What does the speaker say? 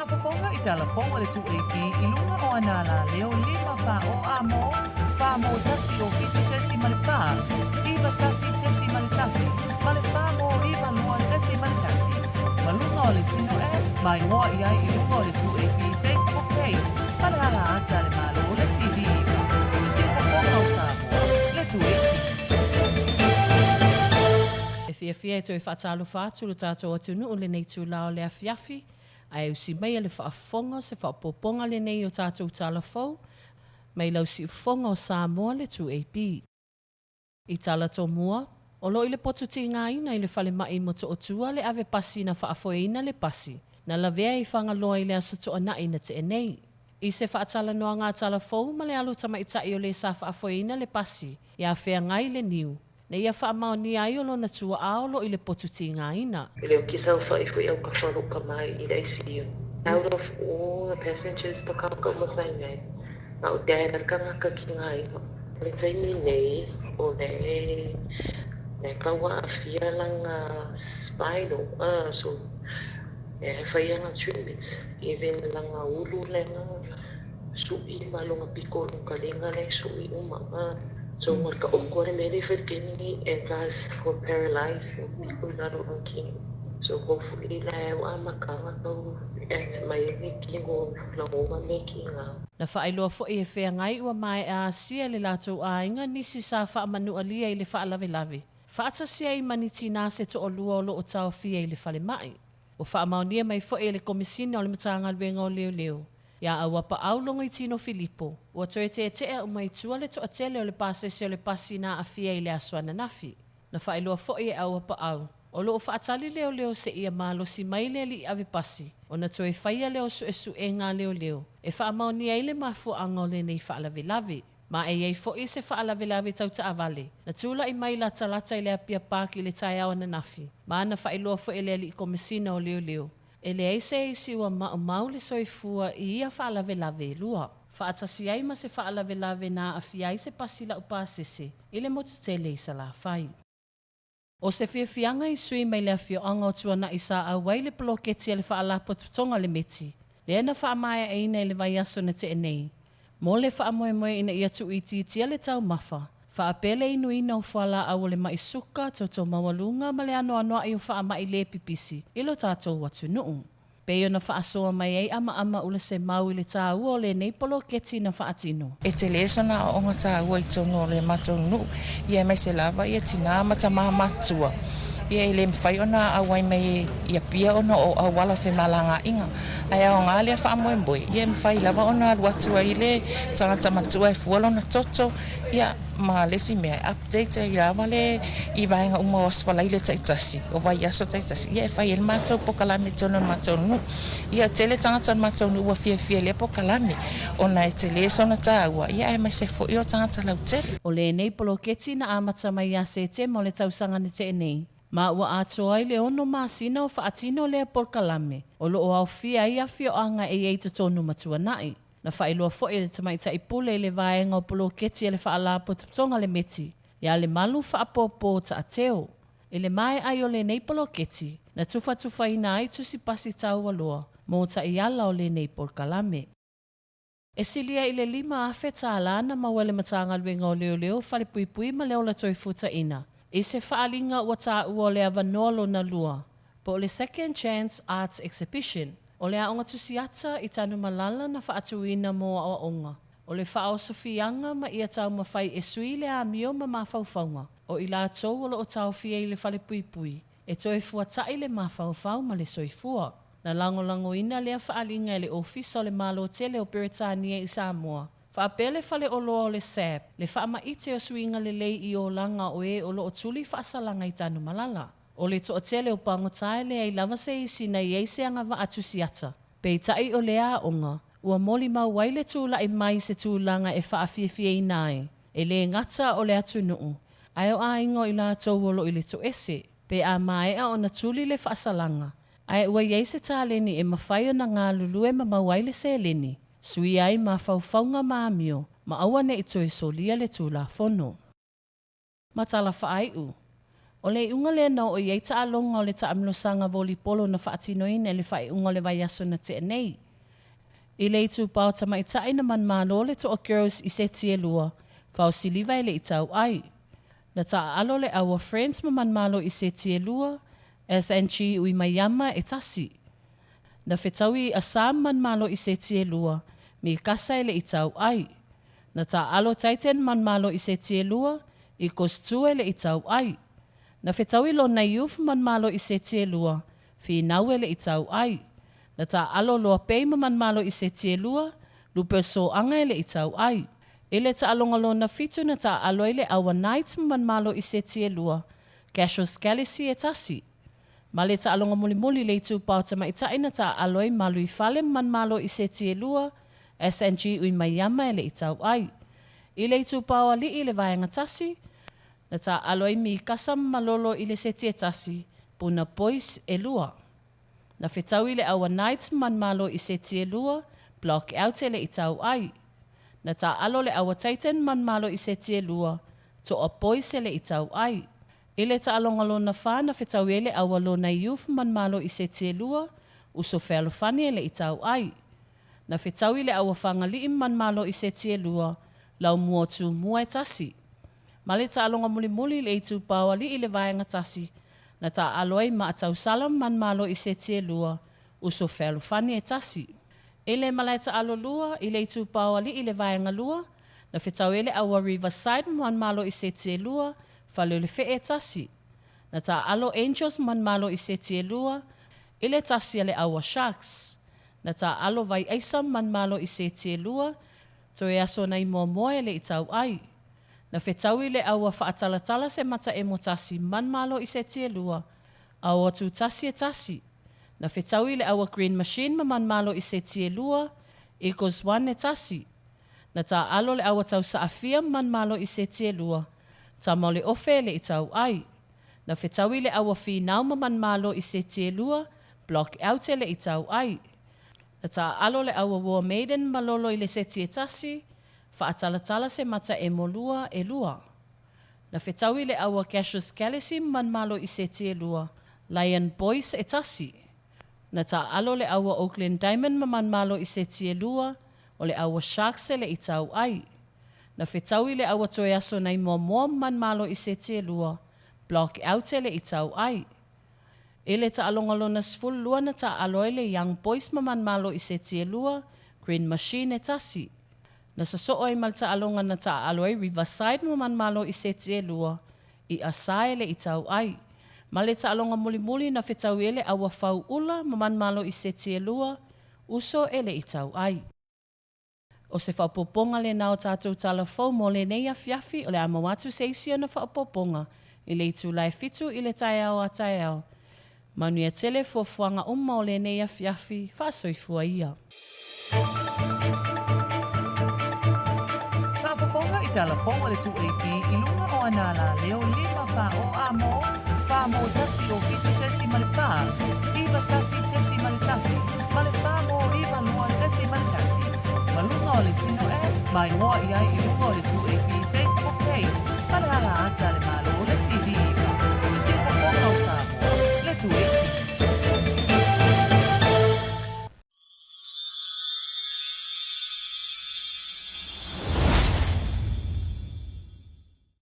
faafofoga i tala fou a le 2AP i luga o ana alaleo 5 4 o a mo, 4 mo 1 o 7.4, 9 1.1, ma le 4 mo 9 2.1. Ma luga o le Sino App, ma igoa i ai i luga o le 2AP Facebook page ma le ala ata a le Malo o le TV 9, le siufofoga o Samoa, le 2AP. E fiafia e toe faatalofa atu lo tatou atunuu lenei itula o le afiafi, ae usi maia le faafofoga o se faaopoopoga lenei o tatou tala fou mai lau siufofoga o Samoa le 2AP. I tala tomua, o lo o i le potu tigaina i le falemai i Motootua le ave pasi na faafoeina le pasi na lavea i Fagaloa i le Aso Toonai na tea nei. I se faatalanoaga a tala fou ma le alo tamaitai o le sa faafoeina le pasi ia feagai le niu, na ia faamaonia ai o lona tuaa o lo o i le potu tigaina. E le o kisa o whai fui au ka wharo ka mai i le ICU. Out of all the passengers pa ka ka uma sai nei, na o dad a ka ngaka ki ngā iho. Le taimi nei, o le le kaua awhia langa spinal, so e whai anga treatments, even langa ulu lenga su'i ma longa piko lo ka lenga le su'i uma. So ngor ka oko le mele for kini and guys for paralyzed piko lalo ang kini. So hopefully la wa makanga kau and mai ni kingo la ngoma me kinga. Na faailoa foi e feagai ua maea asia le latou aiga nisi sa faamanualia i le faalavelave, faatasi ai ma ni tinā se toalua o lo o taofia i le falemai. Ua faamaonia mai foi e le Komesina o le Matagaluega o Leoleo, iā Auapaau Logoitino Filipo, ua toe teetea uma i tua le toatele o le pasese o le pasi na aafia i le aso ananafi. Na faailoa foi e Auapaau, o lo o faatali leoleo seia malosi mai le alii ave pasi, ona toe faia lea o suesuega a leoleo e faamaonia ai le mafuaaga o lenei faalavelave. Ma e i ai foi se faalavelave tau taavale na tulai mai latalata i le Apia Park i le taeao ananafi, ma na faailoa foi e le alii komesina o leoleo, e leai se isi ua maumau le soifua i ia faalavelave e lua. Faatasi ai ma se faalavelave na aafia ai se pasi laupasese i le motu tele i Salafai. O se fiafiaga i sui mai le afioaga o Tuanai sa auai le poloketi a le Faalapotopotoga le METI, lea na faamaeaina i le vaiaso na tea nei, mo le faamoemoe ina ia tuuitiitia le taumafa, faapea le inuina o fualaau o le mai suka, toto maualuga ma le anoanoai o faamai le pipisi i lo tatou atunuu. Pei ona faasoa mai ai amaama ula se mau i le taua o lenei poloketi na faatino. E tele sona aoaoga taua i totonu o le matou nuu, ia aemaise lava ia tinā ma tamā matutua, ia e le mafai ona auai mai i Apia ona o auala femalagaaiga. Ae aoga lea faamoemoe, ia e mafai lava ona alu atu ai le tagata matua e fua lona toto, ia ma le isi mea e update ai lava le i vaega uma o aso falaile taitasi, o vaiaso taitasi, ia e fai ai le matou pokalame i totonu o le matou nuu. Ia, tele tagata o le matou nuu ua fiafia i lea pokalame, ona e tele sona taua, ia aemaise foi o tagata lautele. O lenei poloketi na amata mai ia Setema o le tausaga na tea nei, ma ua atoa ai le ono masina o faatino lea polokalame, o lo o aofia ai afioaga e i ai totonu ma Tuanai. Na faailoa foi e le tamaitai pule i le vaega o poloketi a le Faalapotopotoga le METI, ia Lemalu Faapopo Taateo. I le maea ai o lenei poloketi, na tufatufaina ai tusi pasi taualoa mo taiala o lenei polokalame. E silia i le $5,000 tālā na maua e le Matagaluega o Leoleo, Falepuipui ma le Ola Toefutaina i se faaaliga ua taua o le avanoa lona lua, po o le Second Chance Arts Exhibition, o le aoga tusiata i Tanumalala na faatuina mo aoaoga o le faaosofiaga ma ia taumafai e sui le amio ma mafaufauga o i latou o lo o taofia i le falepuipui e toe fuataʻi le mafaufau ma le soifua. Na lagolagoina lea faaaliga e le Ofisa o le Malo Tele o Peretania i Samoa, faapea le Fale Oloa o le SAB, le faamaite o suiga lelei i olaga o e o lo o tuli faasalaga i Tanumalala. O le toatele o pagota e leai lava se isi na i ai se agavaa tusiata. Peitai o lea aoga, ua molimau ai le tulai mai i se tulaga e faafiafiaina ai, e le gata o le atunuu, ae o aiga o i latou o lo o i le toese, pe a maea ona tuli le faasalaga, ae ua i ai se taleni e mafai ona galulue ma maua ai le seleni, suia ai mafaufauga ma amio, ma aua ne i toe solia le Tulafono. Ma tala faaiu. O le iuga lea na oo i ai taaloga o le taamilosaga volipolo na faatinoina i le faaiuga o le vaiaso na tea nei. I le itupa o tamaitai na manumalo le Toa Girls i seti e lua, fao siliva e le i tau ai. Na taaalo le Our Friends ma manumalo i seti e lua, SNG Uimaiama e tasi. Na fetaui i Assam manumalo i seti e lua, Mikasa e le i tau ai. Na taaalo Titan manumalo i seti e lua, Eagles 2 e le i tau ai. Na fetaui Lona Youth manumalo i seti e lua, Finau e le i tau ai. Na taaalo Loa Pei ma manumalo i seti e lua, Lupe o Soaga e le i tau ai. I le taaloga lona fitu na taaalo ai le Our Knights ma manumalo i seti e lua, Casuals Galaxy e tasi. Ma le taaloga mulimuli le itupa o tamaitai na taaalo ai Maluifale ma manumalo i seti e lua, SNG Uimaiama e le i tau ai. I le itupa o alii i le vaega tasi, na taaalo ai Mikasa ma Malolo i le seti e tasi, Puna Boys e lua. Na fetaui le Our Knights ma manumalo i seti e lua, Block Out e le i tau ai. Na taaalo le Our Titan ma manumalo i seti e lua, Toa Boys e le i tau ai. I le taaloga lona fa na fetaui ai le Our Lona Youth ma manumalo i seti e lua, Uso Fealofani e le i tau ai. Na fetaui le Our Fagalii ma manumalo i seti e lua, Laumua o Tumua e tasi. Ma le taaloga mulimuli i le itupa o alii i le vaega tasi, na taaalo ai Maatausala ma manumalo i seti e lua, Uso Fealofani e tasi. I le malae taalo lua, i le itupa o alii i le vaega lua, na fetaui ai le Our Riverside ma manumalo i seti e lua, Fale o le Fee e tasi. Na taaalo Angels ma manumalo i seti e lua, i le tasi a le Our Sharks. Na taaalo Vaiaisa ma manumalo i seti e lua, toe aso nai muamua e le i tau ai. Na fetaui le aua faatalatala se mata emo tasi manumalo i seti e lua, a o atu tasi e tasi. Na fetaui le aua Green Machine ma manumalo i seti e lua, Eagles 1 e tasi. Na taaalo le aua tausaafia ma manumalo i seti e lua, tama o le ofe e le i tau ai. Na fetaui le aua finau ma manumalo i seti e lua, Block Out e le i tau ai. Na taaalo le aua War Maiden malolo i le seti e tasi, faatalatala se mata emo lua e lua. Na fetaui le aua Cassius Galaxy ma manumalo i seti e lua, Lion Boys e tasi. Na taaalo le aua Oakland Diamond ma manumalo i seti e lua, o le aua Sharks e le i tau ai. Na fetaui le aua toe aso nai muamua ma manumalo i seti e lua, Block Out e le i tau ai. I le taaloga lona 12 na taaalo ai le Young Boys ma manumalo i seti e lua, Green Machine e tasi. Na sosoo ai ma le taaloga na taaalo ai Riverside ma manumalo i seti e lua, i asa e le i tau ai. Ma le taaloga mulimuli na fetaui ai le aua fau ula ma manumalo i seti e lua, Uso e le i tau ai. O se faaopoopoga lena o tatou tala fou mo lenei afiafi o le a maua atu se isi ona faaopoopoga i le itula e fitu i le taeao a taeao. Manuia tele fuafuaga uma o lenei afiafi, faasoifua ia. Faafofoga i tala fou a le 2AP i luga o ana alaleo lima fa o a mo, fa mo tasi o fitu tesi ma le fa, iva tasi tesi ma le tasi, ma le fa mo iva lua tesi ma le tasi. Ma luga o le Sino App, ma igoa i ai i luga o le 2AP Facebook page ma le ala ata.